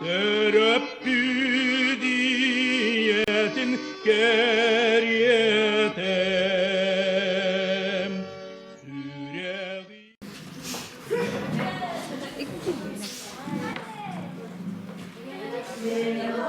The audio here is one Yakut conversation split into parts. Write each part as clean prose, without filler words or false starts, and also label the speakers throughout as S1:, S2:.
S1: Төрөппүт ийэтин кэриэтэ сүрэҕи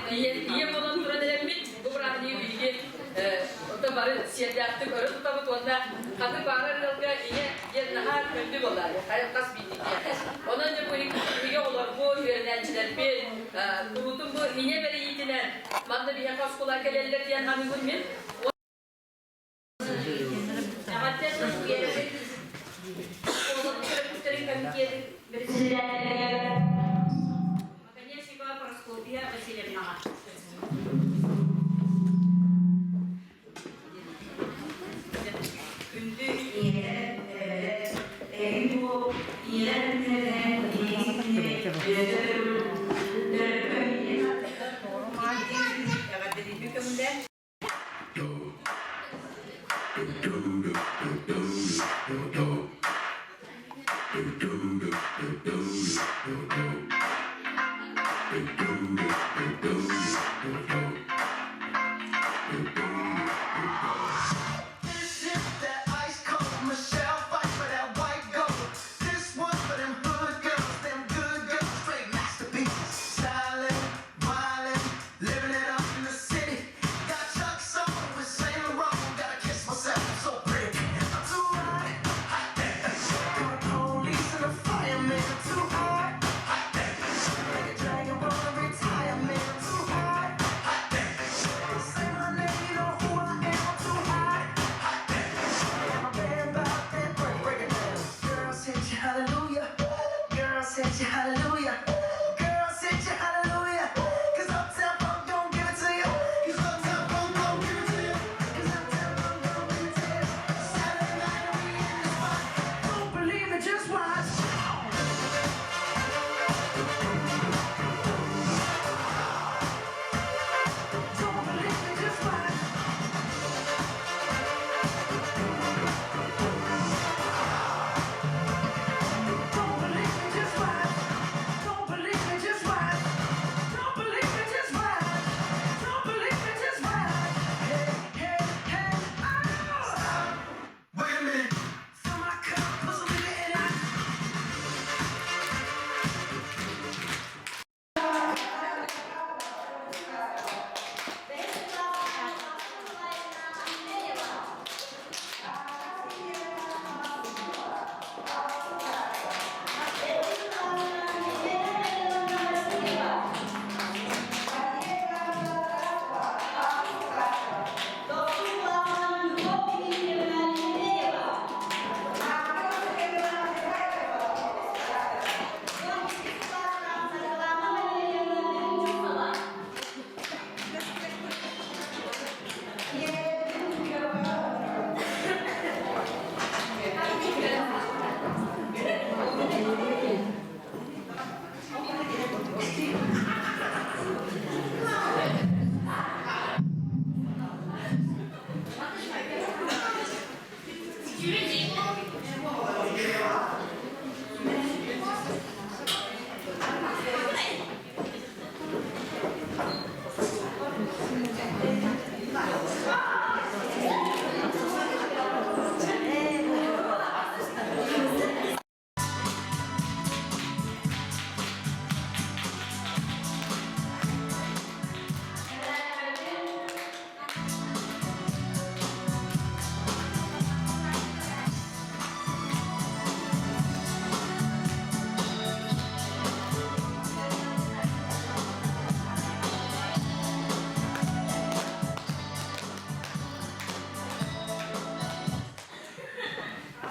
S2: Ийэ буолан туран эрэммит бу бырааһынньыгы биһиги бары сиэрдээхтик өрө тутабыт уонна ханнык баҕарар ыалга ийэ диэн наһаа күндү буолар хас биирдиитэ. Онон дьэ бу биһиги оҕолорбут, үөрэнээччилэрбит куруутун бу ийэ бэрийиитинэн манна биһиэхэ оскуола кэлэллэр диэн саныыбын мин.
S3: Ийэлэр күннэринэн биһиги кинини Эҕэрдэлиирбин көҥүллээн.
S4: This is that ice cold Michelle fight for that white gold. This one for them hood girls, them good girls, straight masterpieces. Stylin', wildin', living it up in the city. Got Chuck's on with Saint Laurent. Gotta kiss myself, I'm so pretty. I'm too hot. Hot damn. Call the police and the fireman. I'm too hot. Hot damn. Make a dragon wanna retire, man. I'm too hot. Hot damn. Say my name, you know who I am. I'm too hot. Hot damn. And my band 'bout that break, break it down. Girls hit you, hallelujah. Girls hit you, hallelujah. Girls hit you, hallelujah. 'Cause Uptown Funk don't give it to you. 'Cause Uptown Funk don't give it to you. 'Cause Uptown Funk don't give it to you. Saturday night and we in the spot. Don't believe me, just watch. Don't believe me, just watch. Don't believe me, just watch. Don't believe me, just watch. Don't believe me, just watch. Don't believe me, just watch. Hey, hey, hey, oh! Stop. Wait a minute. Fill my cup, put some nigga in it.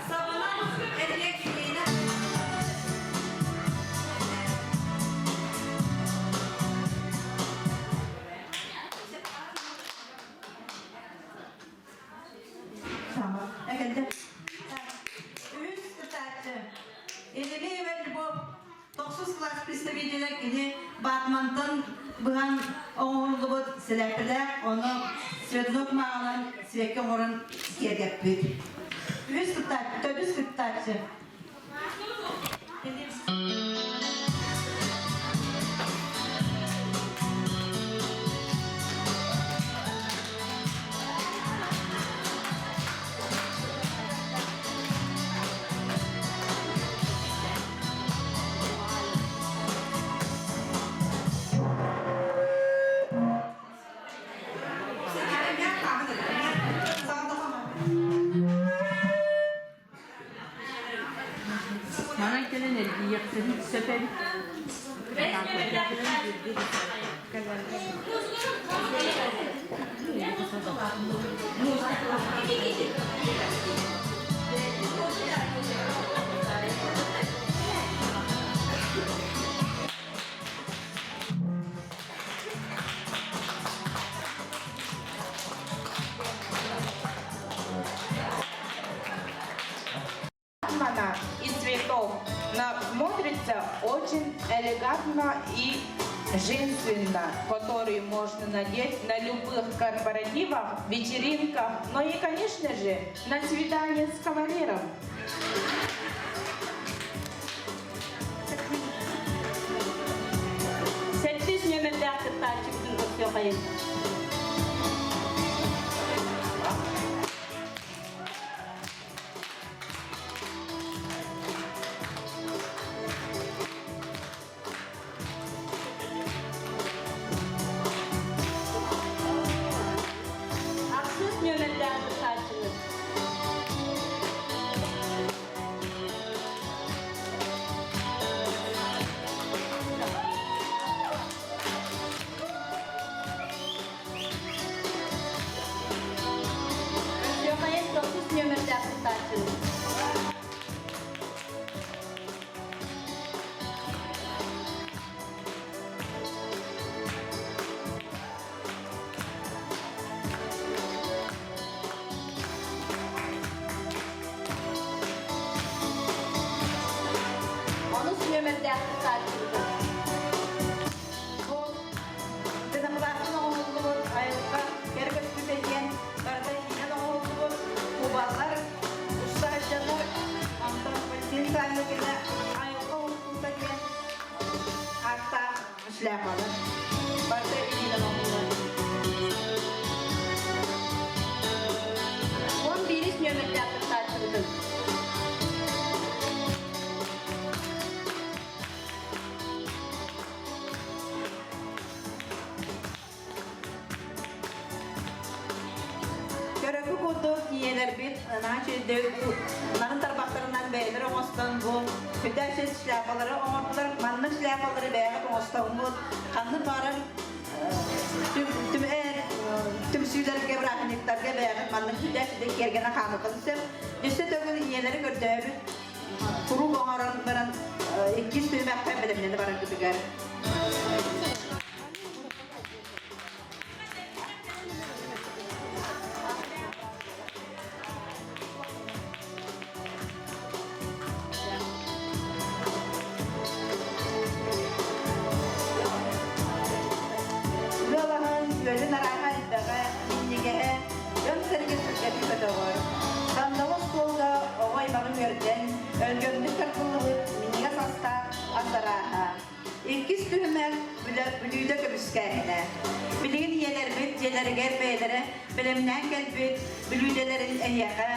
S3: Сабынан эргэ килиэнэ Эгэлдэ. Үһүс кытааччы. Илими Любовь тохсус класс представителя кини Батмантан быһан оҥоһуллубут сэлээппэлээх, ону Свердлов мааҕынан сиэккэ оҥорон киэргэппит. Үһүс кыттааччы, төрдүс кыттааччы.
S2: Манан кэлэн эргийиэхтэрин сөп эбит.
S5: ватмана и цветов, но смотрится очень элегантно и женственно, который можно надеть на любых корпоративах, вечеринках, но и, конечно же, на свидание с кавалером.
S6: Сэттис нүөмэрдээх кыттааччыбытын көрсүөххэйиҥ. Ахсыс нүөмэрдээх кыттааччыбыт. Көрсүөххэйиҥ тохсус нүөмэрдээх кыттааччыбыт. Онус нүөмэрдээх кыттааччыбытын.
S3: Бу Тынамылаахтан оҥоһуллубут айылҕа кэрэ көстүүтэ диэн барыта иинэн оҥоһуллубут кубалар, уста сылдьаллар. Онтон Валентина Саввина айылҕа уһултуута диэн ааттаах шляпалар. Барыта илиинэн оҥоһуллар.
S6: 11 нүөмэрдээх кыттааччыбытын.
S3: Көрөкү курдук ийэлэрбит наһаа үчүгэйдик нарын тарбахтарынан бэйэлэрэ оҥостон бу сүрдээх шляпалары оҥордулар. Маннык шляпалары бэйэҕит оҥостоммут ханнык баҕарар түмсүүлэргэ, бырааһынньыктарга бэйэҕит маннык сүрдээх үчүгэй киэргэнэ хаалыаххытын сөп. Өссө төгүл ийэлэри көрдөһөбүт куруук оҥорон баран иккис түһүмэххэ бэлэмнэнэ бараргытыгар. Ыалаһын, үөлүн арааһа элбэҕэ, минньигэһэ, дьон-сэргэ сүргэтин көтөҕөр. Сандалы остуолга оҕо аймаҕы үөрдэн, өлгөмнүк тардыллыбыт минньигэс астаах ас арааһа. Иккис түһүмэх бүлүүдэ көмүскээһинэ. Билигин ийэлэрбит дьиэлэригэр бэйэлэрэ бэлэмнээн кэлбит бүлүүдэлэрин эһиэхэ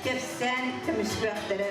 S3: кэпсээн көмүскүөхтэрэ.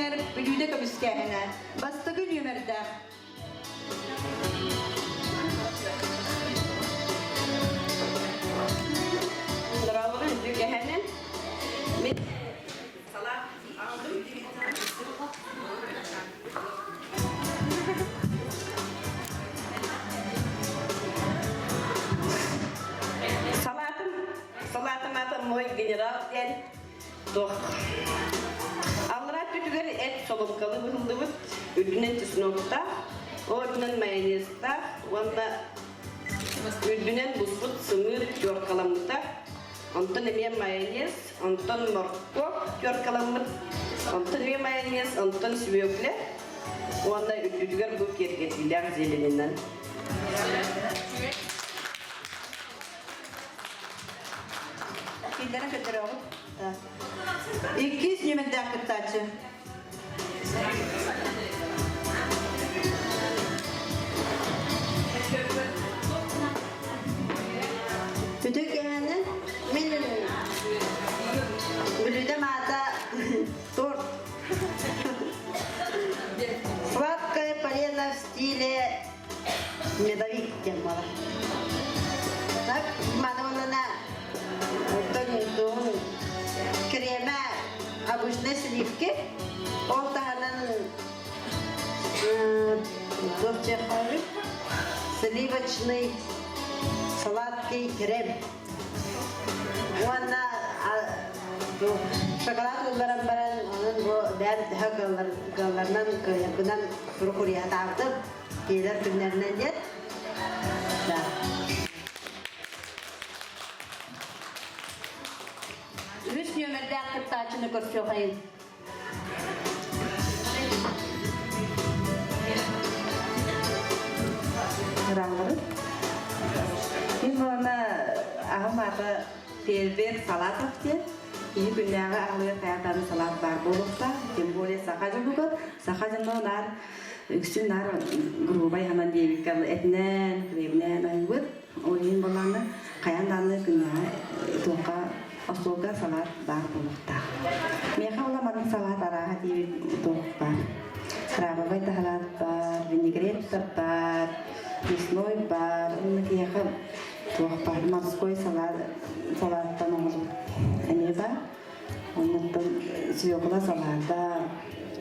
S3: күнүгэр бүлүүдэ көмүскээһинэ бастакы нүөмэрдээх.
S7: Здравствуйте, Дүкэһэнин. Мин салат алдым. Салатым, салатым ата мой генерал диэн туох. Аллараа өттүгэр эт соломкалы быһыллыбыт, үрдүнэн чесноктаах, ордунан майонезтаах уонна үрдүнэн буспут сымыыр теркаламмыта. Онтон эмиэ майонез, онтон моркуоп теркаламмыт, онтон эмиэ майонез, онтон свекле уонна үрдүгэр бу киэргэтиилээх зеленинэн.
S3: Киллэрэн көрдөрөҕүт. Иккис нүөмэрдээх кыттааччы.
S8: Үтүө киэһэни мин бүлүүдэм аата торт. Сладкое полено в стиле медовик диэн буолар. Так, маны онона оттон кремэ обычной сливки, ол таһынан сливочный сладкий крем уонна шоколад ылларан баран онон бу бэйэм төһө кыалларынан кыайарбынан сурук Киэлэр күннэринэн диэн. Да.
S6: Үс нүөмэрдээх кыттааччыны көрсүөхайын.
S9: Ыраалары. Мин буолана аҕам аата Фейерверк Салатов диэн. Киһи күннээҕи аһылыгар хайаатааны салаат баар буолуохтаах. Тем более саха дьонугар. Саха дьоно наар үксүн наар грубай ханан диэбиккэ этинэн, килиэбинэн айбыт. Ол иһин буоллаҕына хайаан даҕаны күннээҕи туохха остуолга салаат баар буолуохтаах. Миэхэ була маннык салаат арааһа диэбит туох баар. Крабовай да салаат баар, винегрет да баар, мясной баар, уонна киһиэхэ туох баар, морской салаат салааттан оҥорбут эмиэ баар. Оннуттан свекла салаата,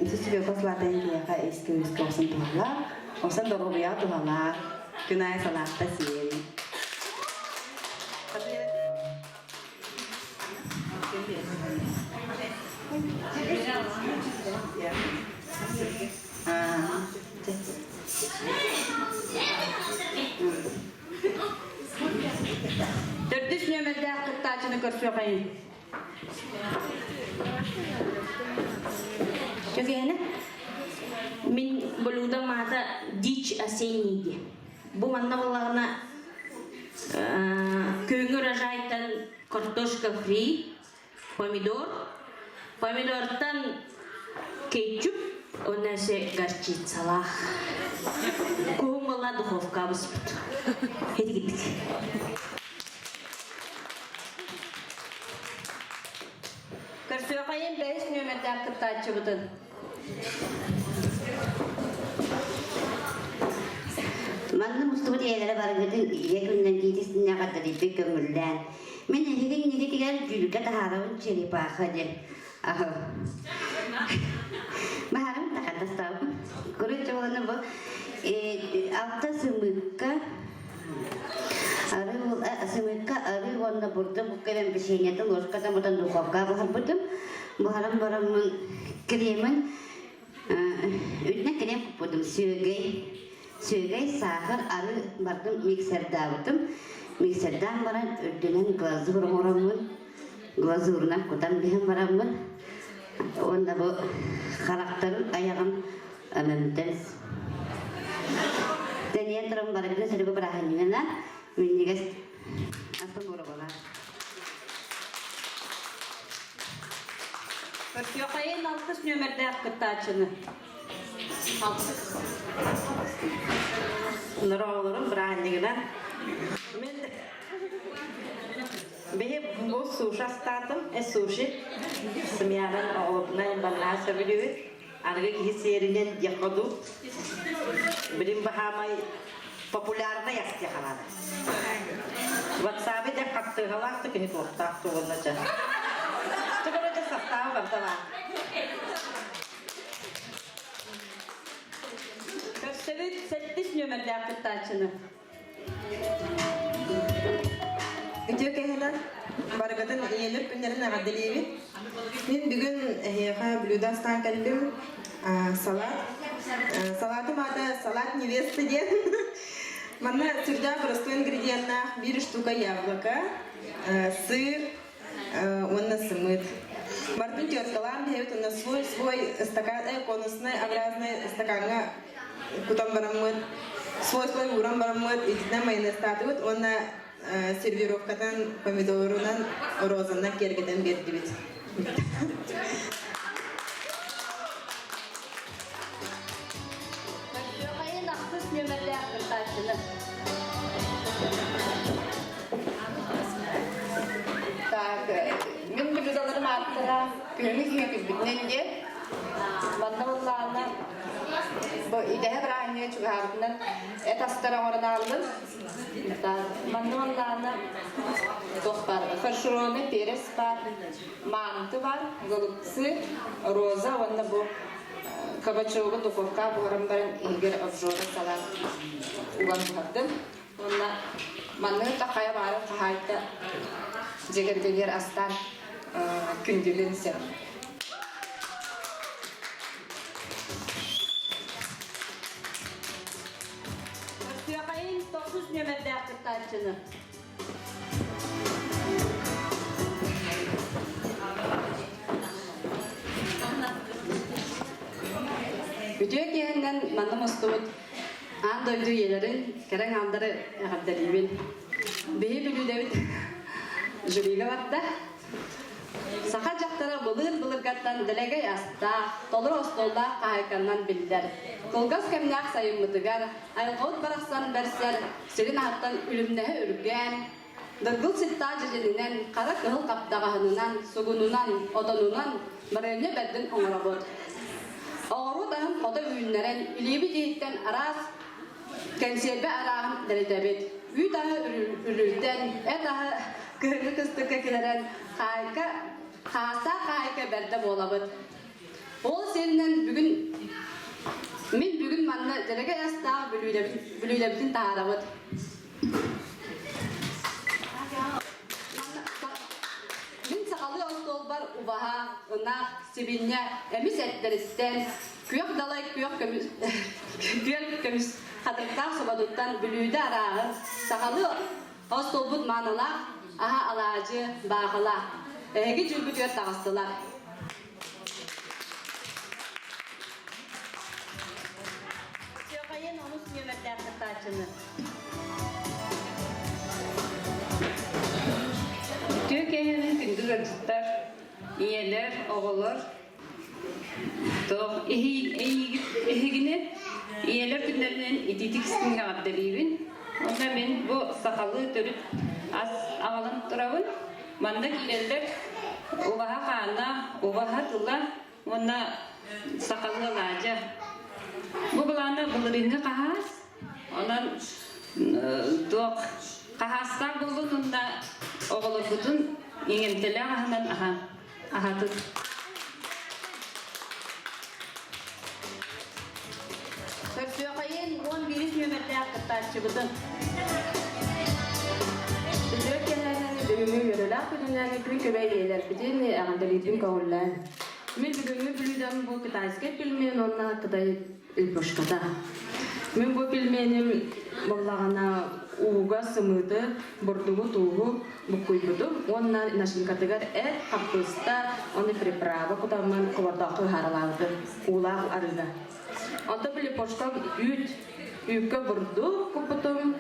S9: ити свекла салаата киһиэхэ искэ-үскэ охсон туһалаах, охсон доруобуйаҕа туһалаах, күн аайы салаатта сиэри.
S6: Төрдүс нүөмэрдээх кыттааччыны көрсүөхайын.
S10: Чөкөөнө мин блюдом аата дичь осенний диэн. Бу манна буоллаҕына күһүҥҥү урожайтан картошка фри, помидор, помидортан кетчуп, уонна өссө горчицалаах. Куһум буолла духовка буспут. Ити
S6: Көрсүөхайын бэһис нүөмэрдээх кыттааччыбытын.
S8: Манна мустубут ийэлэрэ барыгытын ийэ күнүнэн диитисиннэ эҕэрдэлиирбит көҥүллээн. Мин эһиги иннигитигэр дьүүлгэ таһаарабын черепаха диэн. Аһы. Баһарым тахатастаабын. Короче, оны бу алта сымыыкка Арыы сымыыкка арыы уонна бурдук буккайан печеньетин ложката мутан духовка буһарбытым. Буһаран бараммын кремин үрдүнэ крем куппутум сүөгэй сүөгэй саахар арыы бардым миксердаабытым. Миксердаан баран үрдүнэн глазурь оҥороммун глазурунан кутан биһэн бараммын уонна бу харахтарын айаҕын Өмөмтөн Тэнийэн туран барыгына сөрүгү бырааһынньыгына минньигэс атын буругула.
S6: Көрсүөхайын алтыс нүөмэрдээх кыттааччыны. Алтыс.
S9: Нороолорум бырааһынньыгынан Мен Биһи бу суши астаатым, суши. Сымьянан оҕолорбунан барнаһа сөбүлүүбүт.
S11: Аныгы киһи сиэринэн диэххэ дуу. Билим баһаамай популярнай ас диэххэ наада. Ватсабы дьэ хаттыһалаах да киһи туохтаах туоҕунна дьэ. Чэ, короче, састааба барда баар.
S6: Көрсөбүт сэттис нүөмэрдээх кыттааччыны.
S9: Үтүө кэһинэн барыгытын ийэлэр күннэрин эҕэрдэлиибит. Мин бүгүн эһиэхэ блюдо астаан кэллим. Салат. Салатым аата салат невесты диэн. Манна сүрдээх простой ингредиеннаах биир штука яблоко, сыр уонна сымыыт. Барытын теркалаан биһэбит уонна слой-слой стакан, конусный образный стакаҥҥа кутан бараммыт, слой-слой ууран бараммыт, итинэн майонезтаатыбыт уонна сервировкатын помидорунан, розанан киэргэтэн биэрдибит.
S6: Көрсүөхайын ахсыс нүөмэрдээх кыттааччыны.
S12: Так, мин блюдаларым ааттара күһүҥҥү киһи күлбүтүнэн диэн. Манна буоллаҕына бу идэһэ бырааһынньыга чугаһаабытынан эт астар оҥорон ааллым. Так, манна буоллаҕына туох баар? Фаршированный перец баар, манты бар, голубцы, роза уонна бу кабачогу духовка буһаран баран иһигэр обжора салат уган буһардым. Уонна маннык да хайа баарын хаһаайка дьиэ астаан күндүлүн сөп.
S6: Көрсүөхайын тохсус нүөмэрдээх кыттааччыны.
S13: Үтүө киэһэннэн манна мустубут аан дойду ийэлэрин, кэрэ аҥаардары эҕэрдэлиибин. Биһи бүлүүдэбит жюрига барда. Саха дьахтара былыр-былыргаттан дэлэгэй астаах, толору остуоллаах хаһаайканнан биллэр. Кылгас кэмнээх сайыммытыгар айылҕабыт барахсан бэрсэр сирин аһыттан үлүмнэһэ үргээн, дыргыл сыттаах дьэдьэнинэн, хара кыһыл хаптаҕаһынынан, сугунунан, отонунан барыанньа бэрдин оҥоробут. Оҕуруот аһын хото үүннэрэн, илиибит иһиттэн араас кэнсиэрбэ арааһын дэлэтэбит. Үүт аһы үрүлтэн, эт аһы кыһыҥҥы кыстыкка киллэрэн, хаайка, хаастаах хаайка бэрдэ буолабыт. Ол сиэринэн бүгүн мин бүгүн манна дэлэгэй астаах бүлүүлэбитин таһаарабыт. Мин сахалыы остуолбар убаһа, ынах, сибинньэ эмис эттэриттэн, күөх далай күөх көмүс, күөх көмүс хатырыктаах соботуттан бүлүүдэ арааһын сахалыы остуолбут маанылаах аһа алаадьы, баахыла. Эһиги дьүүлгүтүгэр таҕыстылар.
S6: Сүөхэйин онус нүөмэрдээх кыттааччыны.
S14: Үтүө киэһэнэн күндү ыалдьыттар, ийэлэр, оҕолор, туох эйигини ийэлэр күннэринэн итиитик истиҥҥэ эҕэрдэлиибин. Онно мин бу сахалыы төрүт ас аҕалан турабын. Манна киирэллэр убаһа хаана, убаһа тыла уонна сахалыы алаадьы. Бу былаана былырыыҥҥы хаһаас. Онон туох хаһаастаах буоллун уонна оҕолоргутун иҥэмтэлээх аһынан аһа аһатын.
S6: Көрсүөхайын 11 нүөмэрдээх кыттааччыбытын.
S15: Үтүө киэһээнэн бүгүҥҥү үөрүүлээх күнүнэн күн күбэй ийэлэрбитин эҕэрдэлиирбин көҕүллээн. Мин бүгүҥҥү бүлүүдэм бу китайскай пельмен уонна кытай лепешката. Мин бу пельменим буоллаҕына ууга сымыыты, бурдугу, тууһу буккуйбутум уонна начинкатыгар эт, хаппыыста, уонна приправа кутаммын хобордооххо ыһаарылаабытым уулаах арыыга. Онтон бу лепешкам үүт, үүккэ бурдук куппутум,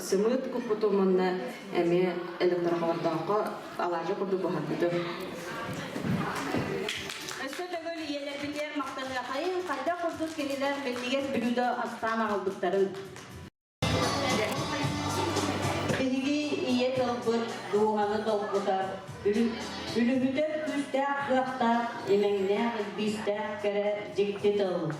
S15: сымыыт куппутум уонна эмиэ электрохобордооххо алаадьы курдук буһарбытым.
S6: Өссө төгүл ийэлэрбитигэр махтаныахайын, хайдах курдук кинилэр минньигэс блюдо астаан аҕалбыттарын.
S16: Биһиги ийэ тылбыт дууһаны долгутар.
S6: Үлүһүтэр күүстээх кыахтаах, имэҥнээх илбиистээх кэрэ дьикти тыл.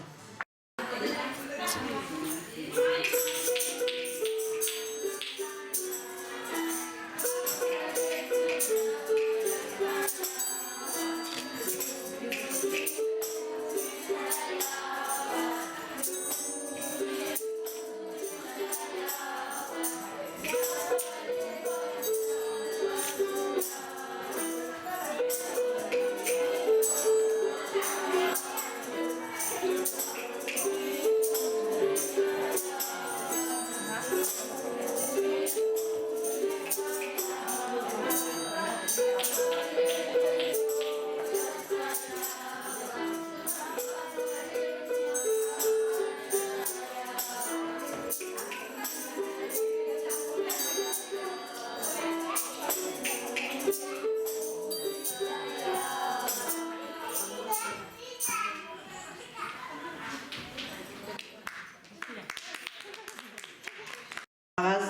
S3: Аҕас,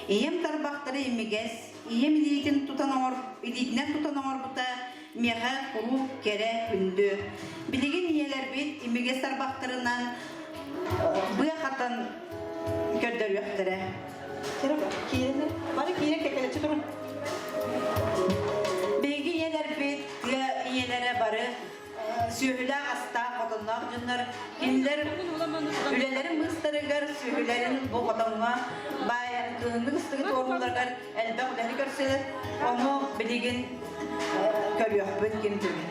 S3: ийэм тарбахтара имигэс, ийэм илиитин тутан оҥор, илиитинэн тутан оҥорбута миэхэ куруук кэрэ күндү. Билигин ийэлэрбит имигэс тарбахтарынан быа хатан көрдөрүөхтэрэ. Киирэн, бары киирэн кэккэлэччи турун. Биһиги ийэлэрбит, тыа ийэлэрэ бары сүөһүлээх астаах хотонноох дьоннор кинилэр үлэлэрин быыстарыгар сүөһүлэрин бу хотоҥҥо баайан кыһыҥҥы кыстыгы туорууларыгар элбэх үлэни көрсөлөр. Ону билигин көрүөхпүт ким түмүн.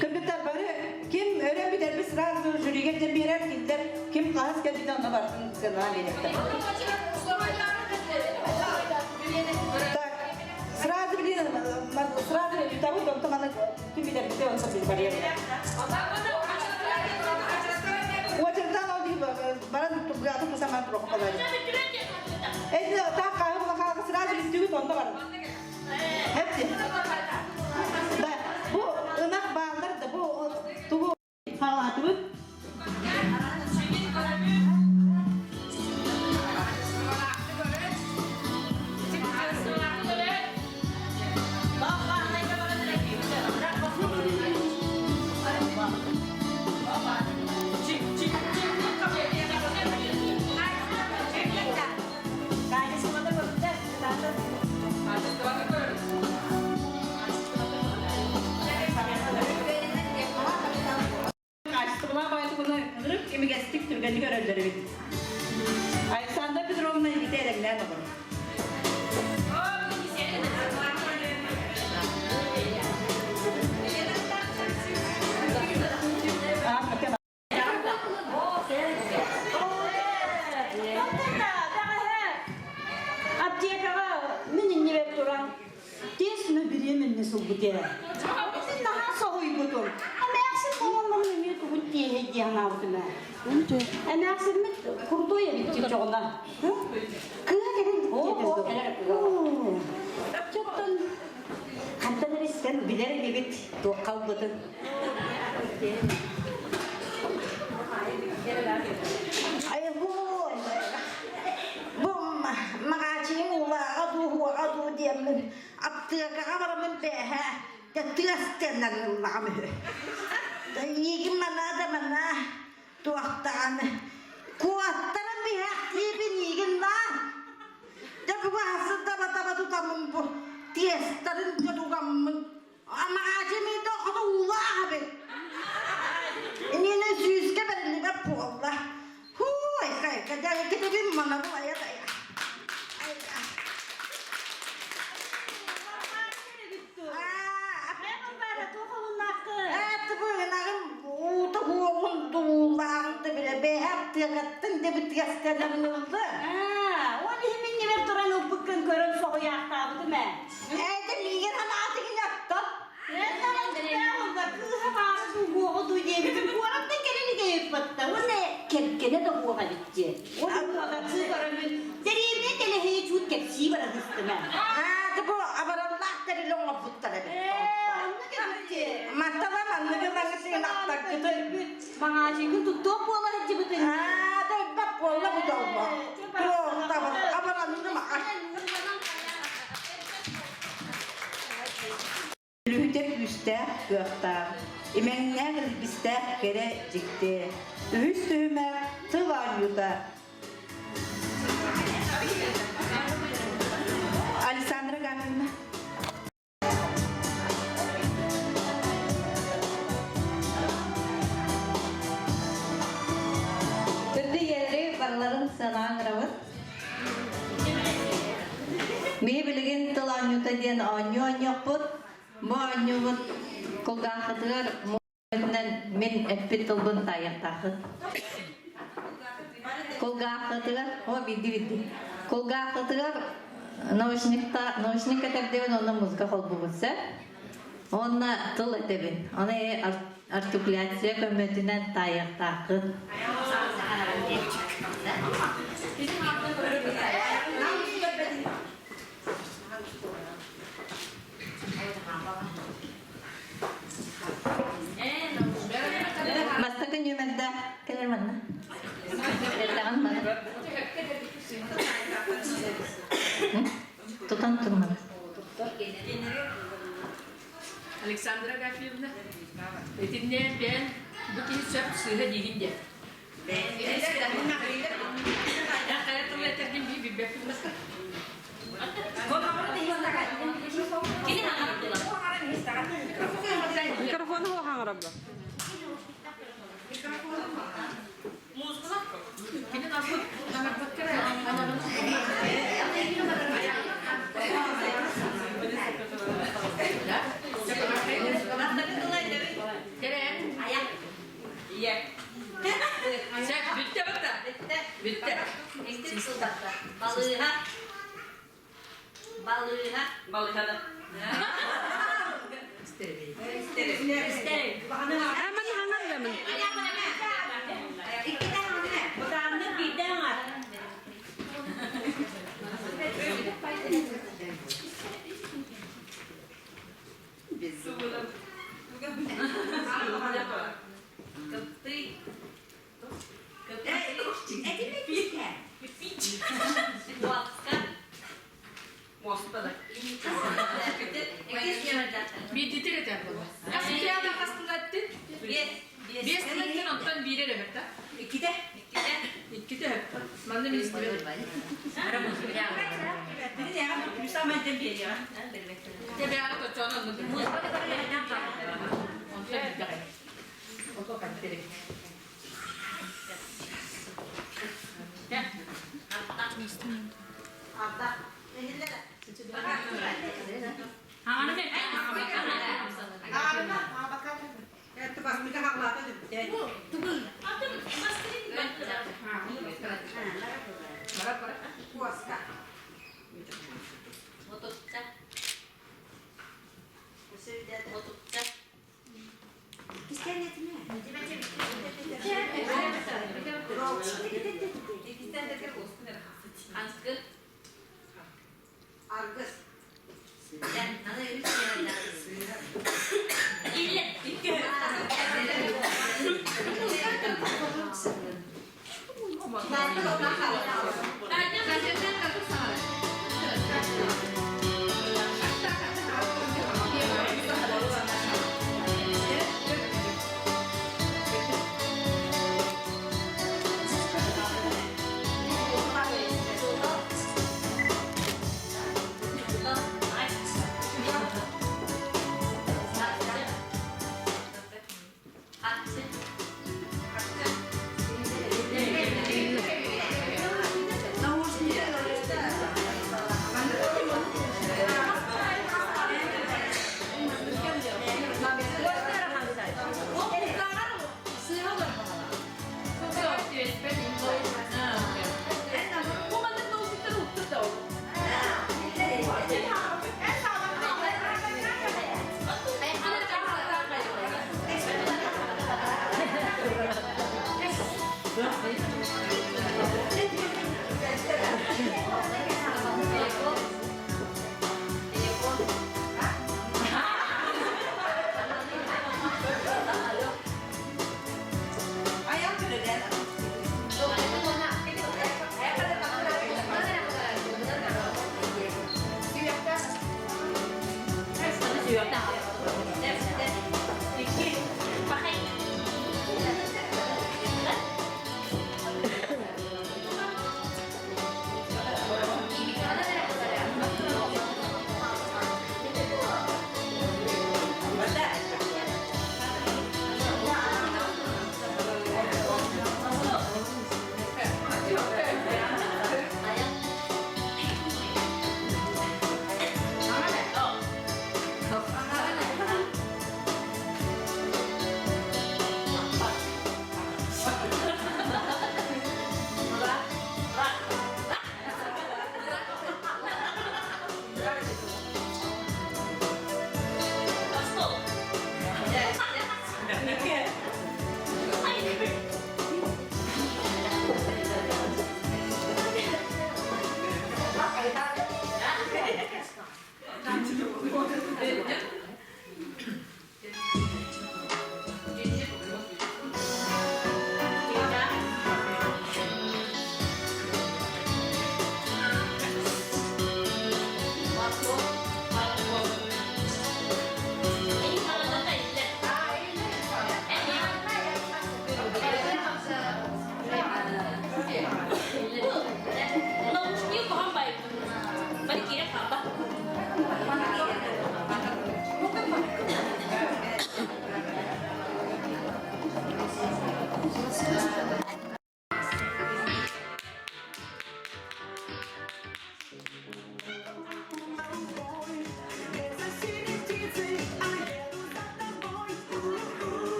S3: Кыргыттар бары ким өрө бүтэрбит сразу жюригэ дьэ биэрэр кинилэр ким хаһыс кэлбитэ онно барытын сыаналаан биэриэхтэр. Так, сразу блин, сразу бүтабыт, онтон аны ким бүтэрбитэ онто biz барыар. Очередтан ол баран тургатын тусаман турохпалар. Эти так хаһы сразу бүттүгүт онно баран. Хепти. Да, бу ынах бааллар да бу тугу хаалаатыбыт. Хаачыстыбалаах баайдыкуна ынырык имигэстик түргэнник өрөллөр эбит. Александра Петровна илиитэ элэҥнээн олорор.
S6: Аптекаҕа мин иннибэр туран тесно беременна сылбыт ээ. Мин наһаа соһуйбутум. Эмээхсин оҕолорун эмиэ тугун тиэһэй дии санаабытым ээ. Эмээхсиммит крутой эбит чоҕуна. Кыыһа кэлин Чоттон хантан эрэ истэн билэр инибит туохха ылбытын.
S16: Айгуу, бу маҕаачыйым уулааҕа дуу, уоҕа дуу диэммин аптыакаҕа бараммын бээһэ тыас тыаннан ыллаҕым үһү. Эйиигин манаа да манаа туохтаҕаны куоттаран биһэхтиибин иигин лаан. Дьэ бүгүн таба-таба тутаммын бу тиэстэрин дьэ тугаммын Амаҕаачы хоту уулаах эбит. Иннинэ сүүскэ бэриллибэт буолла. Һуу, айка, дьэ китибин манабыл айа дайа. Уута хуоҕун дуулааҕын да билэ бэһэр тыакаттан дебитгэстэнэн ылды.
S6: Ол иһин миннибэр туран ылбыккын көрөн соҕуйаахтаабытым ээ.
S16: Эйдэ миигин анаатыгын аттан.
S6: Кыыһа баара дуу дуу диэбитим куораттан кэлэн идэйиппатта уонна кэргэнэ да уоҕа эбит дии. Ол кыалатыы көрөмүн дэриэбинэ тэлэһийэ чуут кэпсии баран истим ээ.
S16: Аа, бу абараллаах тэрил оҥорбут. оҥорбуттар эбит. Мантала манныгы маҥысыгын аттаргытын.
S6: Маҥаачыйгын туттуох буола сылдьыбытын.
S16: Аа, дойбат буолла бу дьолбо. Туохтабын, абаранным аҕай.
S3: Үлүһүтэр күүстээх, кыахтаах, имэҥнээх, илбистээх кэрэ дьикти. Үһүс түһүмэх тыл оонньуута. Александра Гавриловна.
S17: Үрдү иэри барыларын санаан ырабыт. Биһи билигин тыл оонньуута диэн оонньуу оонньуохпут. Бу оонньуубут кулгааххытыгар муҥунан мин эппит тылбын таайыахтааххыт. Кулгааххытыгар, о бидди бидди. Кулгааххытыгар наушникта наушник кэтэрдибин онно музыка холбубут сөп. Онно тыл этэбин. Оны артикуляция көмөтүнэн таайыахтааххыт. Бастакы нүөмэрдээх кэлэр манна. Эрдэҕин маны. Тутан турманы.
S2: Александра Агафьевна, итиннэ бэйэн бу киһи сөп сыыһа диигин диэн. Хайа тылы этэргин бии билбэппин баста.
S15: Микрофону хаҥарабла.
S8: Балыыһа. Балыыһа.
S2: Балыыһа.
S15: Аман хаҥардамын.
S2: Биирдитер этэр буолла. Хас икки хас тылаттын? Биэс тылаттын онтон биирер өһөр да? Икките. Икките өһөр. Манна министр. Тебеаҕа точоон оннук. Онтон билдэҕэ. Ото кантери.
S8: Аргыс.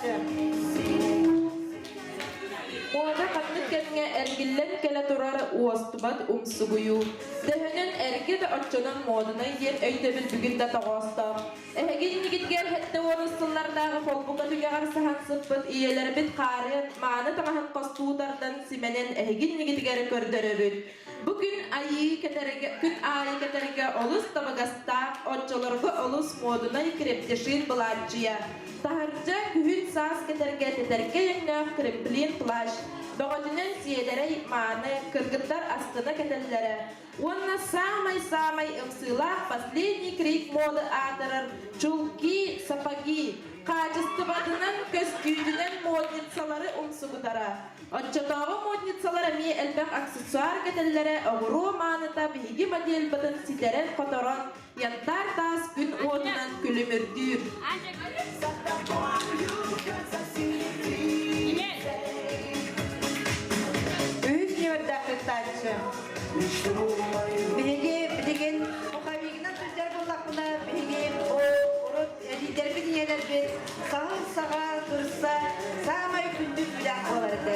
S3: кыттааччы.
S5: Муода ханнык кэмҥэ эргиллэн кэлэ турар уостубат умсугуйуу. Төһөнөн эргэ да оччонон муодунай диэн өйдөбүл бүгүн да тоҕоостоох. Эһиги иннигитигэр 70 сыллардааҕы холбука түгэҕэр саһан сыппыт ийэлэрбит хаарыан мааны таҥаһын хостуу тардан симэнэн эһиги иннигитигэр көрдөрөбүт. Бу күн айыы кэтэргэ, күн аайы кэтэргэ олус табыгастаах, оччолорго олус муодунай крепдешин былааччыйа. Таһырдьа күһүн-саас кэтэргэ тэтэркэй өҥнөөх кремплин плащ, бөҕөтүнэн сиэдэрэй мааны кыргыттар астына кэтэллэрэ. Уонна саамай-саамай ымсыылаах последний крик моды аатырар чулки, сапоги хаачыстыбатынан, көстүүтүнэн модницалары умсугутара. Оччотооҕу модницалар эмиэ элбэх аксессуар кэтэллэрэ, оҕуруо мааныта биһиги модельбытын ситэрэн-хоторон, янтарь таас күн уотунан күлүмүрдүүр.
S3: Үһүс нүөмэрдээх кыттааччы. Биһиги билигин пуховигынан сылдьар буоллахпына, биһиги урут эдиидэрбит ийэлэрбит саһыл саҕа кырса саамай күндү түүлээх буолар этэ.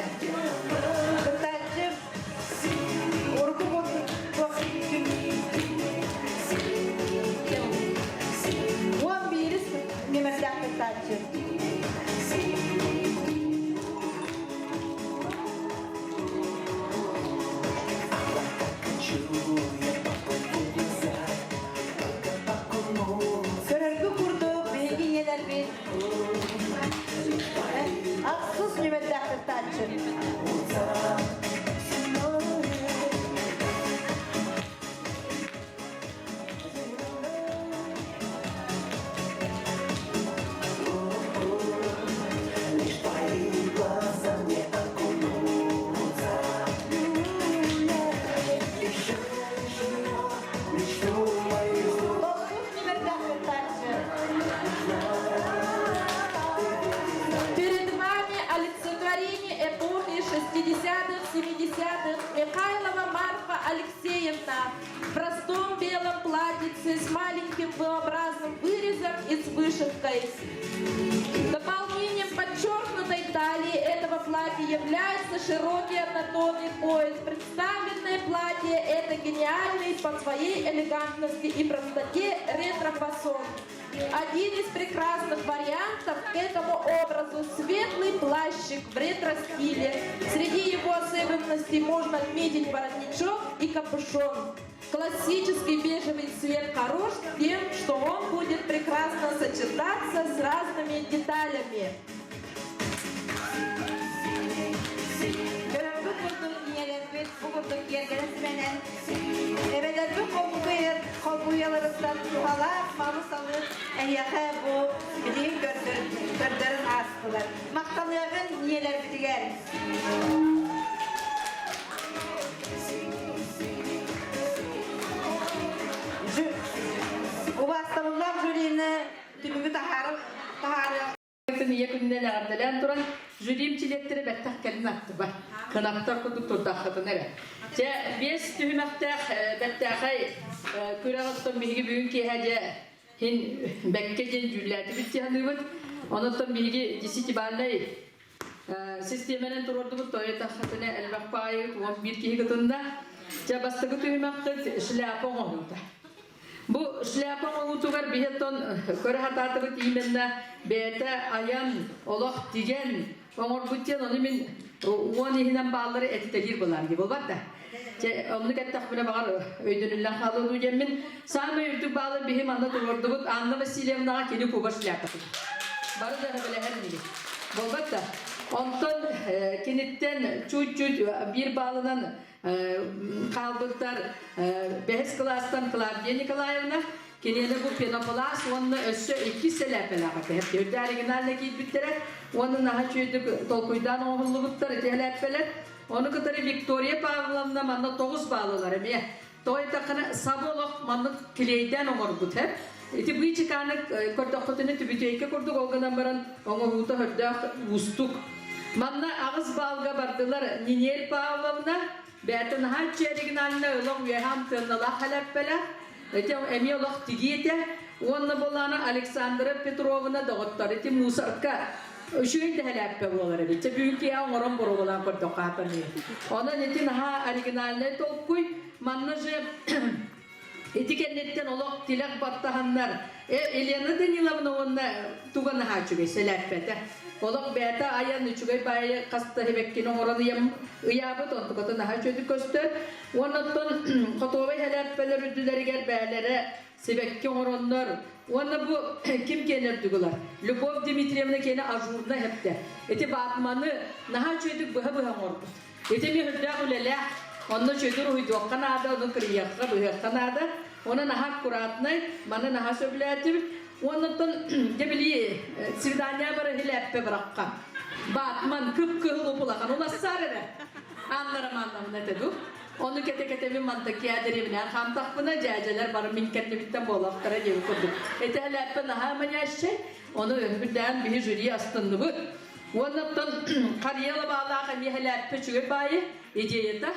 S3: Кыттааччы урукку 11-ис нүөмэрдээх кыттааччы. Көрөргө курдук биһиги ийэлэрбит ахсыс нүөмэрдээх кыттааччы.
S5: Перед вами олицетворение эпохи 60-х, 70-х Михайлова Марфа Алексеевна в простом белом платьице с маленьким V-образным вырезом и с вышивкой. Дополнением подчеркнутой талии этого платья является широкий однотонный пояс. Представленное платье – это гениальный по своей элегантности и простоте ретро-фасон. Один из прекрасных вариантов к этому образу – светлый плащик в ретро-стиле. Среди его особенностей можно отметить воротничок и капюшон. Классический бежевый цвет хорош тем, что он будет прекрасно сочетаться с разными деталями.
S3: Көрөргө курдук ийэлэрбит бу курдук киэргэнэ симэнэн эбэлэрбит холбуйаларыттан туһалаах малы-салы эһиэхэ бу билигин көрдөрөн аастылар. Махтаныаҕын ийэлэрбитигэр. Убаастабыллаах жюрини түмүгү таһаарар таһаарыах
S2: Ийэ күнүнэн эҕэрдэлээн туран, жюрим чилиэттэрэ бэттэх кэлин аттыбар. Кынаттар курдук турдаххытын эрэ. Чэ, биэс түһүмэхтээх бэртээхэй күрэх оттон биһиги бүгүн киэһэ дьэ хин бэккэ диэн дьүүллээтибит дии Онон биһиги десятибальнай систиэмэнэн туруордубут тойотаххытына элбэх баайы 11 киһи кытынна. Чэ, бастакы түһүмэххит шляпа оҥоһуута. Бу шляпа оҥоһуутугар биһи оттон көрө сатаатыбыт именно бэйэтэ айан, олох тигэн оҥорбут диэн ону мин уон иһинэн бааллары этитэлиир былаан дии буолбат да. Чэ, оннук эттэхпинэ баҕар өйдөнүллэн хаалыа дуу диэммин саамай үрдүк баалы биһи манна туруордубут Анна Васильевнаҕа кини куба шляпатын. Бары да сөбүлэһэр инигит. Буолбат да. Онтон киниттэн чуть-чуть биир баалынан хаалбыттар бэһис кылаастан Клавдия Николаевна киниэнэ бу пенопласт уонна өссө иккис сэлээппэлээх этэ. Үрдэ оригинально киирбиттэрэ уонна наһаа үчүгэйдик толкуйдаан оҥоһуллубуттар ити сэлээппэлэр. Ону кытары Виктория Павловна манна 9 баалылар эмиэ. Тоҕо эттэххинэ саба олох маннык килиэйдээн оҥорбут һэ. Ити быычыкааны көрдөххүтүнэ түбүтүөйкэ курдук ол гынан баран оҥоһуута хөрдөөх уустук. Манна аҕыс баалга бардылар Нинель Павловна, бэйэтэ наһаа оригинальна олох үөһэ амтыанналаах хэлэппэлээх, ити эмиэ олох тигиэтэ. Уонна буолаана Александра Петровна доҕоттор ити мусорка. Үчүгэй да сэлээппэ буолар эбит. Чэ бүгүн киэһэ оҥорон боруобалаан көрдөххө хатаныы. Онон ити наһаа оригинальнай толкуй. Манна же ити кэнниттэн олох тилэх баттаһаннар э, Елена Даниловна уонна туга наһаа үчүгэй сэлээппэтэ. Олох бэйэтэ айан үчүгэй баайы хаста хибэккини оҥорон ыйам ыйаабыт онтуката наһаа үчүгэйдик көстөр. Уонна оттон хотуобай сэлээппэлэр үрдүлэригэр бээлэрэ сибэкки оҥороннор уонна бу ким киэнэ үрдүгүлар Любовь Дмитриевна киэнэ ажурна эһэптэ. Ити ватманы наһаа үчүгэйдик быһа-быһа оҥорбут. Ити эмиэ үрдээх үлэлээх. Онно үчүгэйдик уруһуйдуохха наада, ону кырыйыахха, быһыахха наада. Уонна наһаа аккуратнай, маны наһаа сөбүлээтибит. Уоннаттан дьэ били свидание бара хилээппэ бырахха. Батман кып-кыһыл упулахан улассаар эрэ. Анна Романовна этэ ду. Ону кэтэ-кэтэбин мантакиа дэриэбинээн хаамтахпына, дьээдьэлэр бары мин кэннибиттэн буолуохтара диэбит курдук. Ити хилээппэ наһаа манящай. Ону үрдээн биһи жюри астынныбыт. Уоннаттан харыйа лабаалаах эмиэ хэлээппэ үчүгэй баайы идеята.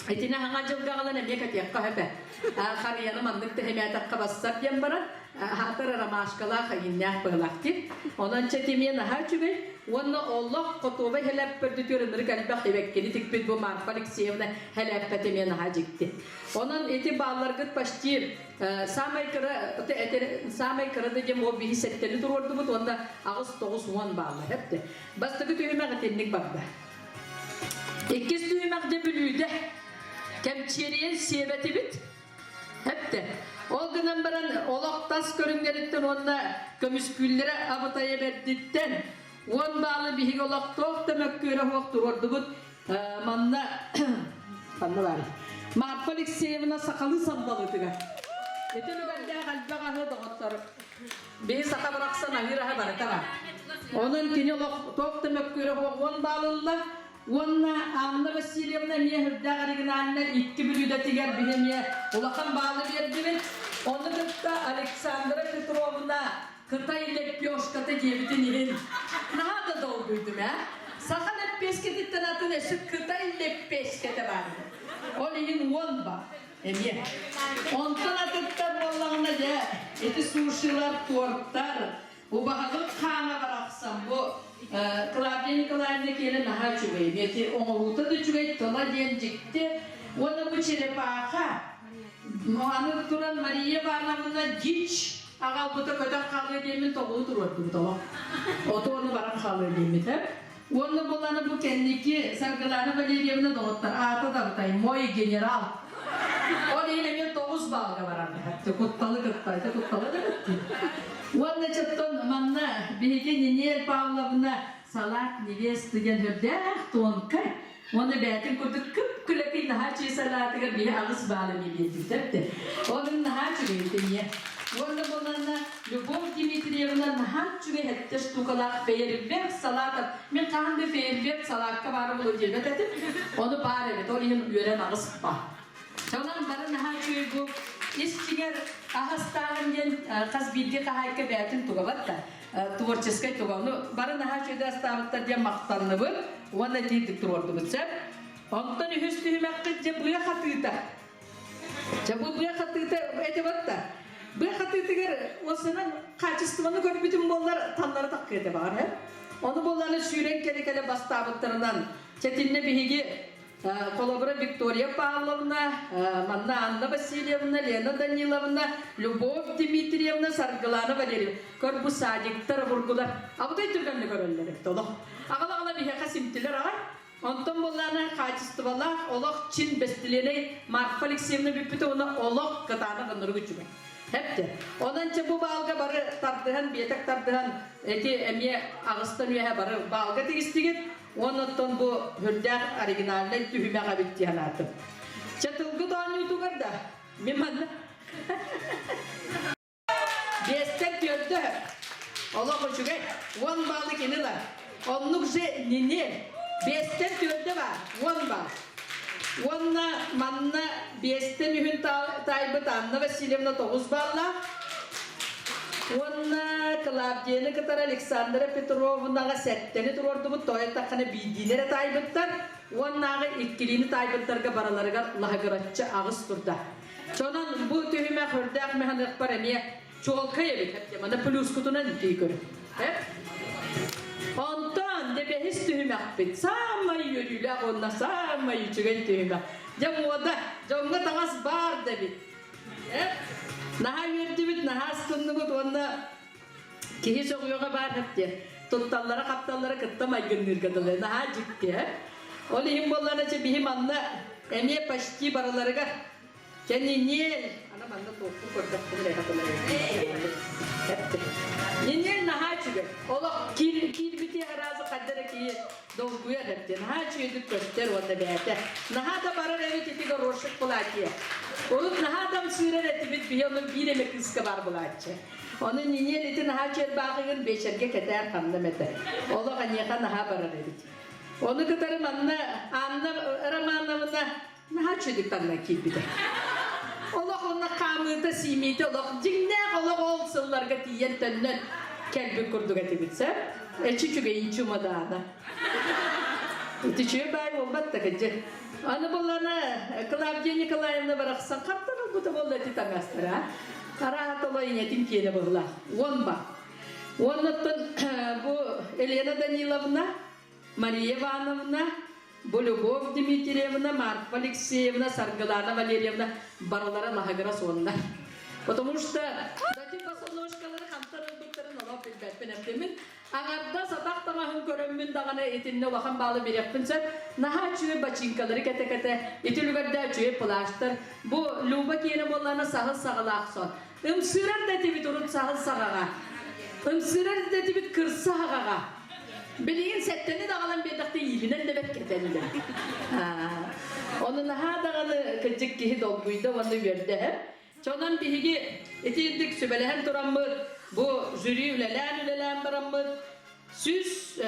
S2: Итини хаҥа дьылга аҕалан эмиэ кэтиэххэ сөп. Харыйаны маннык тэһимээтэххэ бассар диэн баран, аһаатар ромашкалаах айынньаах быһылаах диир. Онон чэ тимиэ наһаа үчүгэй. Уонна олох хотуобай хэлээппэрдүтүөр ынырык элбэх ибэккини тикпит бу Марфа Алексеевна хэлээппэтэ эмиэ наһаа дьикти. Онон ити баалларгыт почти Саамай кыра саамай кыра да диэн ол биһи сэттэни туруордубут уонна 8-9 10 бааллар эпти. Бастакы түһүмэх итинник барда. Иккис түһүмэх дьэ бүлүүдэ. Кэмчиэрийэн сиэбэтибит. Эпте. Ол гынан баран олох тас көрүҥнэриттэн уонна көмүскүүллэрэ абытайа бэрдиттэн 10 баалы биһиги олохтоох да мөккүөрэ суох туруордубут. Манна ханна баарый? Марфа Алексеевна сахалыы сандалытыгар. Ити үлүгэрдээх элбэх аһы доҕоттор. Биһи саха барахсан аһыыр аһа барыта бар. Онон кини олох туох да мөккүөрэ суох уон баалылла. Уонна Анна Васильевна эмиэ үрдээх оригинальнай икки бүлүүдэтигэр биһи эмиэ улахан баалы биэрдибит. Ону кытта Александра Петровна Кытай лепешката диэбитин иһин наһаа да долгуйдум ээ. Саха лэппиэскэтиттэн атын өссө кытай лэппиэскэтэ баар. Ол иһин уон ба эмиэ. Онтон атыттар буоллаҕына дьэ ити сушилар, тортар, убаһабыт хаана барахсан бу Клавдия Николаевна киэнэ наһаа үчүгэй. Ити оҥоһуута да үчүгэй, тыла диэн дьикти. Уонна бу черепаха аны туран Мария Ивановна дичь Аҕалбыта көтөн хаалыа диэммин тоҕуу туруордубут олох. Оту ону баран хаалыа диэммит э. Уонна буланы бу кэнники Саргылана Валерьевна доҕоттор аата да абытай мой генерал. Ол иһин эмиэ 9 баллга барар кутталы кытта это кутталы да битти. Уонна чоттон манна биһиги Нинель Павловна салат невесты диэн үрдээх тонкай Уонна бэйэтин курдук күп-күлэкий наһаа үчүгэй салаатыгар биһи аҕыс баалы эмиэ биэрбиттэр. Онун наһаа үчүгэй этэ Уонна буоланна Любовь Дмитриевна наһаа үчүгэй сэттэ штукалаах фейерверк салаата. Мин хаһан да фейерверк салаакка баара буолуо диэбэт этим. Ону баар эбит, ол иһин үөрэн аҕыс ба. Онон бары наһаа үчүгэй бу ис дьиҥэр аһастааһын диэн хас биирдии хаһаайка бэйэтин тугабат да творческай туга. Ону бары наһаа үчүгэй астаабыттар диэн махтанныбыт уонна итиирдик туруордубут сөп. Онтон үһүс түһүмэхпит дьэ быа хатыыта. Дьэ бу быа хатыыта эти батта. Быа хатыытыгар осынан качествоны көрбүтүм буоллар таннары таккыа этэ баҕар. Ону буолланы сүүрэн кэлэ-кэлэ бастаабыттарынан чэтиннэ биһиги Холобура, Виктория Павловна, манна Анна Васильевна, Лена Даниловна, Любовь Дмитриевна, Саргылана Валерьевна. Көр бу садиктар обургулар. Абытай түргэнник көрөллөр эбит олох. Аҕала-аҕала биһиэхэ симтилэр аҕай. Онтон буоллаана хаачыстыбалаах олох чин бэстилиэнэй Марфа Алексеевна бүппүтэ уонна олох кытаанах ынырык үчүгэй. Хэпте. Онон чэ бу баалга бары тардыһан, биэтэк тардыһан эти эмиэ аҕыстан үөһэ бары баалга тигистигит. Уонна оттон бу сүрдээх оригинальнай түһүмэх эбит дии санаатым. Чэ тылгыт оонньуутугар да мин манна биэстэн түөрдө олох үчүгэй 10 баалы кини ылар. Оннук же нини биэстэн түөрдэ баар 10 баал. Уонна манна биэстэн үһүн таайбыт Анна Васильевна 9 бааллаах. Уонна Клавдияны кытары Александра Петровнаҕа сэттэни туруордубут, тоойуттаххына биирдиини эрэ таайбыттар. Уоннааҕы иккилиини таайбыттарга барыларыгар лаһыгыраччы аҕыс турда. Сонон бу түһүмэх үрдээх механыахпар эмиэ чуолкай эбит. Маны плюскутунан итии көр. Бэһис түһүмэхпит саамай үөрүүлээх уонна саамай үчүгэй түһүмэх. Дьэ муода, дьоҥҥо таҥас баар да эбит. Наһаа үөрдүбүт, наһаа астынныбыт уонна киһи сөҕүөҕэ баар диэн тутталлара-хапталлара кытта майгынныырга дылы наһаа дьикти. Ол иһин буоллаҕына чэ биһи манна эмиэ почти барыларыгар Кэнниниэл, ана манна туохпун көрдөхпүн эрэ Нинел наһаа үчүгэй. Олох киирбити аразы хайда эрэ киһи долгуйар эбит. Наһаа үчүгэйдик көстөр уонна бэйэтэ. Наһаа да барар эбит ити горошек платье. Урут наһаа да ымсыырар этибит, биһи ону биир эмэ кыыска бар булааччы. Ону Нинел ити наһаа чэрбааҕыгын биэчэргэ кэтээр ханна эмэтэ. Олох эниэхэ наһаа барар эбит. Ону кытары манна Анна Романовна Наһаа үчүгэй таҥна киирбитэ. Олох онно хаамыыта, сиимиитэ олох дьиҥнээх олох ол сылларга тиийэн төннөн кэлбит курдук этибит сэр. Эчи үчүгэйин чумадаана. Ити үчүгэй баай буолбат да кыдьы. Аны булана Клавдия Николаевна барахсан хантан ылбыта буолла ити таҥастара. Арааһа толо ийэтин киэнэ быһылаах. Уон ба. Уоннаттан бу Елена Даниловна, Мария Ивановна, Бу Любовь Дмитриевна, Марфа Алексеевна, Саргылана Валерьевна барылара лаһыгыра суоннар. Потому что дати босоножкалары хантан ылбыттарын олох билбэппин эптимин. Аҥардас атах таҥаһын көрөммүн даҕаны итиннэ улахан баалы бириэхпин сөп. Наһаа үчүгэй бачыыҥкалары кэтэ-кэтэ, ити үлүгэрдээх үчүгэй плащтар. Бу Люба киэнэ буоллаҕына саһыл саҕалаах сон. Ымсыырар да этибит урут саһыл саҕаҕа. Ымсыырар да этибит кырса аҕаҕа. Билигин сэттэни даҕалан биэрдэхтэ иилинэн да бэрт кэтэллэр. Ону наһаа даҕаны кырдьык киһи долгуйда уонна үөрдэ. Чонон биһиги итиирдик сүбэлэһэн тураммыт, бу жюри үлэлээн-үлэлээн бараммыт, 100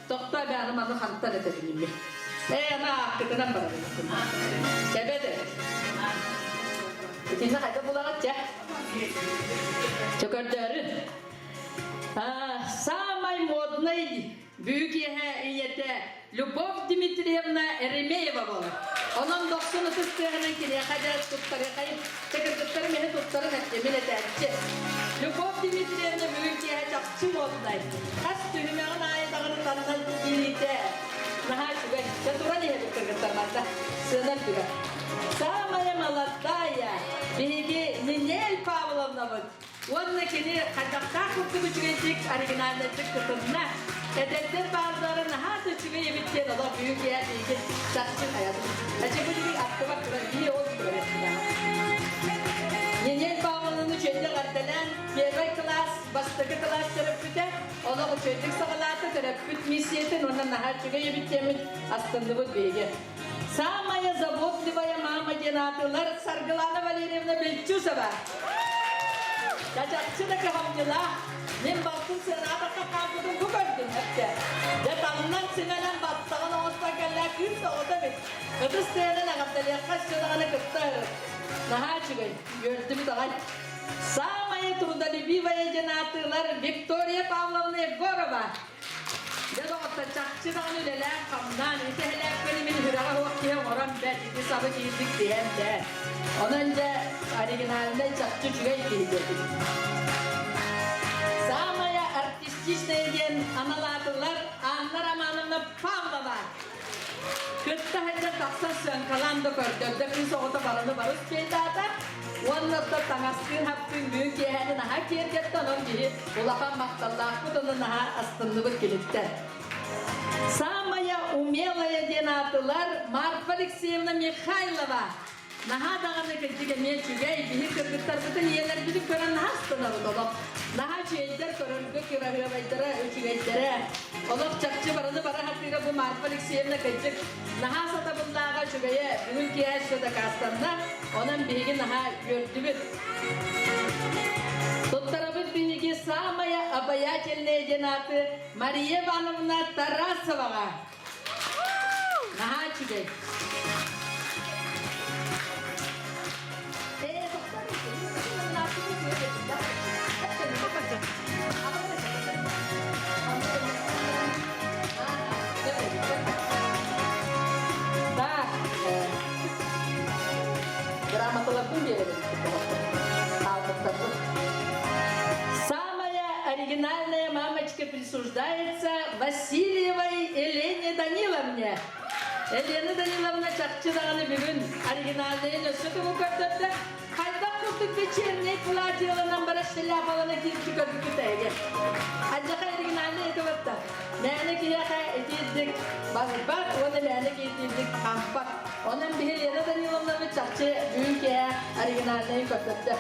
S2: тохто бэҕи маны хантан этэбиними. Ээ, ана ааккытынан барабын. Чэбэт эбит. Итиннэ хайда булаҕыт чэ? Чөкөрдөөрүн. Самай модный бү киэһэ ийэтэ Любовь Дмитриевна Еремеева буолар. Онон дохсун ытыс тыаһынан киниэхэ дьэ туттарыахайын, чакырдыттары мэһи туттарын эттимин этээччи. Любовь Дмитриевна бүгүн киэһэ чахчы моднай. Хас түһүмэҕин аайы даҕаны таннан киириитэ наһаа үчүгэй. Дьэ туран иһэбит кыргыттар манна. Сыана үрдүгэр. Самая молодая биһиги Нинель Павловнабыт Уонна кини хайдахтаах курдук үчүгэйдик, оригинальнайдык кытынна. Эдэрдэр бааллара наһаа да үчүгэй эбит диэн олох бүгүн киэһэ миигин чахчы хайадым. Эчи бу диги аттыбар турар киһи ол турар Нинель Павловнаны үчүгэйдик эҕэрдэлээн первый класс, бастакы класс төрөппүтэ, олох үчүгэйдик саҕалаата, төрөппүт миссиятын уонна наһаа үчүгэй эбит диэммит астынныбыт биһиги. Самая заботливая мама диэн аатылар Саргылана Валерьевна Бельчусова. Чачаччы да кыһамньылаах, мин балтын сыанаатахха хаампытын бу көрдүм өттө. Дьэ таҥнан симэнэн баттаҕын оҥостон кэллэ кыыс оҕото эбит. Ытыс тыаһынан эҕэрдэлиэххэ өссө даҕаны кытта ырыт. Наһаа үчүгэй, үөрдүбүт аҕай. Самая трудолюбивая диэн аатылар Виктория Павловна Егорова. Дьэ доҕоттор, чахчы даҕаны үлэлээн-хамнаан, ити эһэлээхпин мин үрэҕэ суох киһи оҥорон бэрт, ити сабы киирдик тиһэн бэрт. Онон дьэ, оригинальнай чахчы үчүгэй киһи диэтим. Самая артистичная диэн анал аатылар Анна Романовна Павлова. Кытта сылдьан тахсан сыаҥкалаан да көрдөрдө, кыыс оҕото барыны барыс киэйдаата. Уонна оттон таҥастыын хаптыын бүгүн киэһэни наһаа киэргэттэ, онон биһи улахан махталлаахпыт уонна наһаа астынныбыт киниттэн. Самая умелая диэн аатылар Марфа Алексеевна Михайлова. Наһаа даҕаны кырдьык эмиэ үчүгэй, биһи кыргыттарбытын, ийэлэрбитин көрөн наһаа астынабыт олох. Наһаа үчүгэйдэр көрөргө кыраһыабайдара, үчүгэйдэрэ. Олох чахчы барыны бара сатыыра бу Марфа Алексеевна кырдьык наһаа сатабыллааҕа үчүгэйэ бүгүн киэһэ өссө дакаастанна. Онон биһиги наһаа үөрдүбүт. Туттарабыт биһиги самая обаятельная диэн ааты Мария Ивановна Тарасоваҕа. Наһаа үчүгэй. Так, грамоталарбын биэрэбин. Хаалбыттарбын. Самая оригинальная. Оригинальная мамочка присуждается Васильевой Елене Даниловне. Елена Даниловна чахчы даҕаны бүгүн оригинальнайын өссө тугу көрдөрдө. Хайдах курдук вечерний платьеланан бара шляпалана киирбити көрбүккүт эһиги. Адьаха оригинальный это батта. Мээнэ киһиэхэ итиирдик барбат уонна мээнэ киирдик хампат. Онон биһи Лена Даниловнабыт чахчы бүгүн киһэ оригинальнайын көрдөрдө.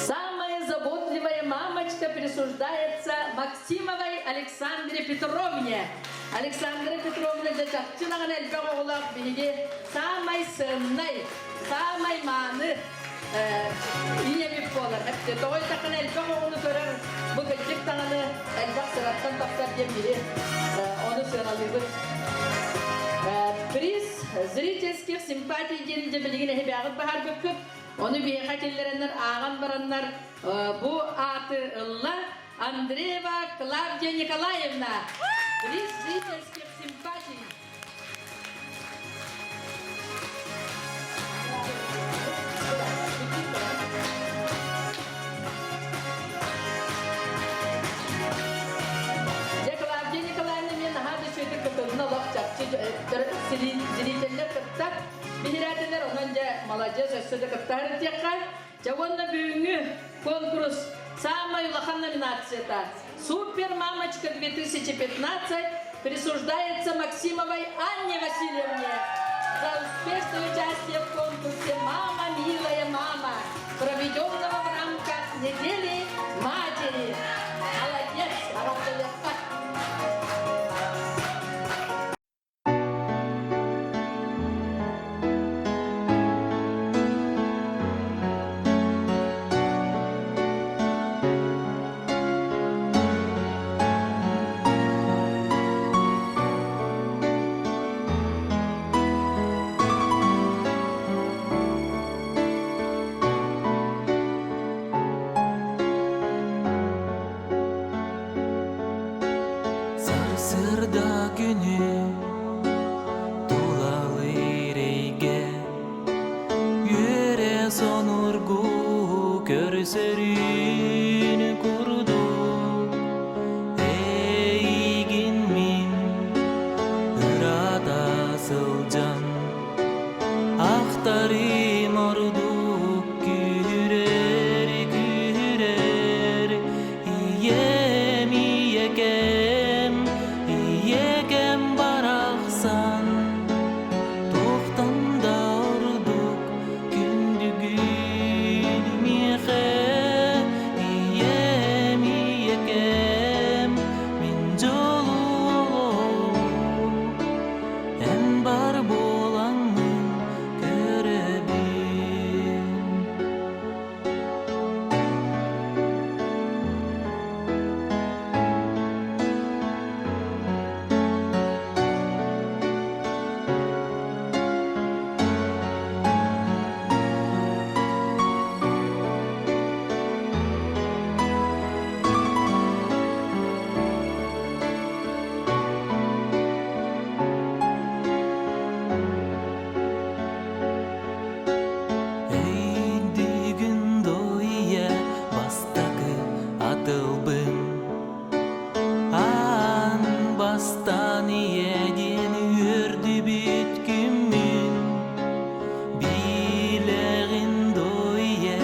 S2: Самая заботливая мамочка присуждается Максимовой Александре Петровне. Александра Петровна дьэ чахчы даҕаны элбэх оҕолоох биһиги саамай сыаннай, саамай мааны ийэбит буолар. Тоҕо диэтэххинэ элбэх оҕону көрөр, бу кырдьык даҕаны элбэх сыраттан тахсар диэн биһи ону сыаналыыбыт. Приз зрительских симпатий диэн дьэ билигин эһибээҕит баһарбыккыт. Ону биһиэхэ киллэрэннэр ааҕан бараннар бу ааты ылла Андреева Клавдия Николаевна. Приз зрительских симпатий. Дьэ, Клавдия Николаевна мен наһаа да үчүгэйдик кытынна олох чахчы зрителлэр кытта биһирээтилэр онон дьэ маладьыас өссө да кыттаһар диэххэ Дьэ уонна бүгүҥҥү конкурс самай улахан номинацията «Супер мамочка 2015» присуждается Максимовой Анне Васильевне за успешное участие в конкурсе «Мама, милая мама», проведенного в рамках недели матери. Молодец, Арабдалякка!
S18: Сарсыарда күнү тулалыыр эйгэ Үөрэ сонургу көрсөрүн курдук Эйигин мин ырата сылдьан Ахтарым ордук күүрэр күүрэр Ийэм, ийэкэм, ийэкэм барахсан, туохтан да ордук күндүгүн миэхэ. Ийэм, ийэкэм, мин дьолуом, эн бар буолаҥҥын көрөбүн. Өйдүүгүн дойя бастакы атылбын Аан бастаан ийэ диэн үөрдүбүт күммүн Билэҕин дойя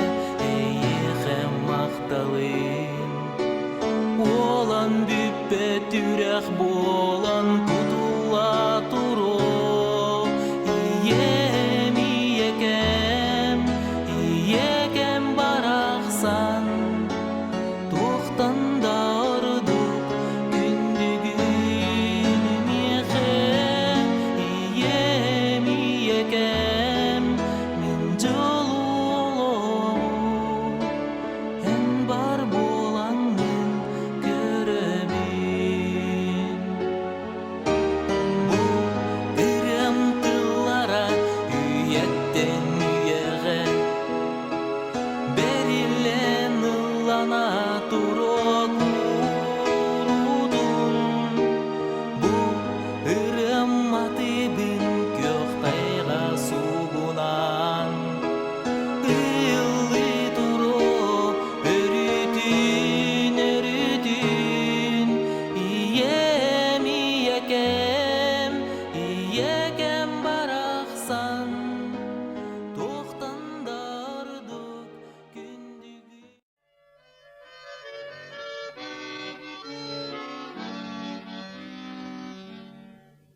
S18: эйиэхэ махталым Уолан бүппэт үрэх буолан кутулла туруо Ийэм, ийэкэм, ийэкэм барахсан Туохтан да ордук күндүгүн миэхэ Ийэм, ийэкэм, мин дьолуолуом Эн бар буолаҥҥын көрөбүн.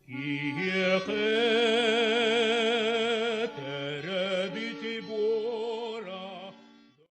S1: Киһи.